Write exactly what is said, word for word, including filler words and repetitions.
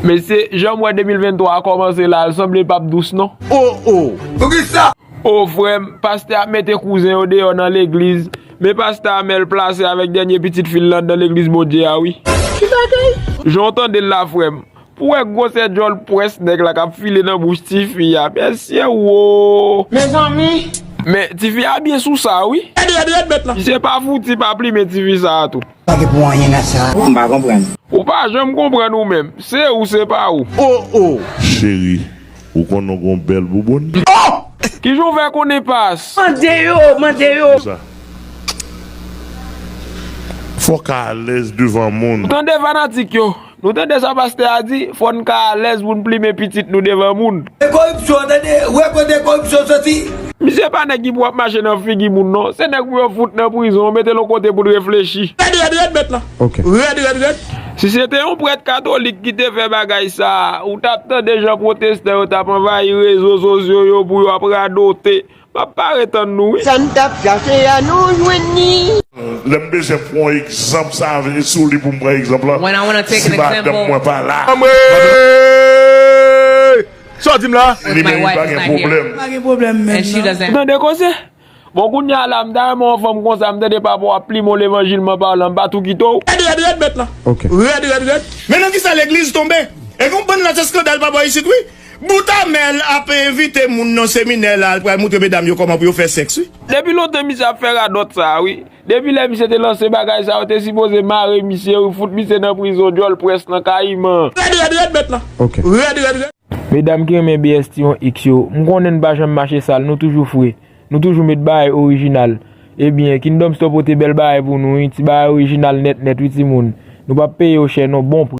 Mesye, jan m wè de mil venntwa a kòmanse la, l sanble p ap dous non. Oh, oh. Poukisa? O frè m, pastè a mete kouzen yo deyò nan legliz, men pastè Amèl plase avèk dènye pitit fi l lan anndan legliz Bondye a wi. Jan w tande l la, frè m, pou w wè gwosè djòl pwès nèg la k ap file nan bouch tifi a, mesye wo. Mezanmi. Men tifi a byen sou sa wi. Rèd, rèd, rèd, mèt la. Misye pa fouti pa plimen tifi sa a tou. Pa gen pou anyen nan sa. M pa konprann. Ou pa janm konprann ou menm. Se ou, se pa ou. Oh, oh. Cheri, ou konnen w gon bèl bouboun? Oh! Kijan w fè konnen pas? Mande yo, mande yo. Sa. Fò w ka alèz devan moun. Ou tande fanatik yo? Nou tande sa pastè a di, fò n ka alèz pou n plimen pitit nou devan moun. E koripsyon, tande, wè kote koripsyon soti. Misye pa nèg ki pou ap mache nan figi moun non. Se nèg pou yo fout nan prizon, mete l yon kote pou l reflechi. Rèd, rèd, rèd, mèt la. Ok. Rèd, rèd, rèd. Si se te yon prèt katolik ki te fè bagay sa a, ou t ap tande jan pwotestan yo t ap anvayi rezo sosyo yo pou yo ap radote. M ap pare tann nou wi. Sa n t ap chache a, nou jwenn li. Lè m bezwen pran yon egzanp, sa vle sou li pou m pran egzanp lan. When I wanna take an example. Si madanm mwen pa la. Anmwey! Sa w di m la? Li menm li pa gen pwoblèm. Pa gen pwoblèm menm non. Ou tande koze? Bon, kounye a la, m ta renmen yon fanm konsa, m tande papa w ap plimen w levanjilman palan, m pa tou kite w. Rèd, rèd, rèd, mèt la. Ok. Rèd, rèd, rèd. Men nan kisa legliz tonbe? E gon bann lòt eskandal pa bò isit wi. Bout Amèl ap envite moun nan seminè la, al pral montre medam yo kòman pou yo fè sèks wi. Depi lontan misye ap fè radòt sa a wi. Depi lè misye te lanse bagay sa, yo te sipoze mare misye wi, fout misye nan prizon, djòl pwès nan kayiman. Rèd, rèd, rèd, mèt la. Ok. Rèd, rèd, rèd. Medam ki renmen B S T yon X yo, m konnen n pa janm mache sal, nou toujou fre. Nou toujou met bagay orijinal. Ebyen, Kingdom Store pote bèl bagay pou nou wi, ti bagay orijinal nèt nèt wi timoun. Nou p ap peye yo chè non, bon pri.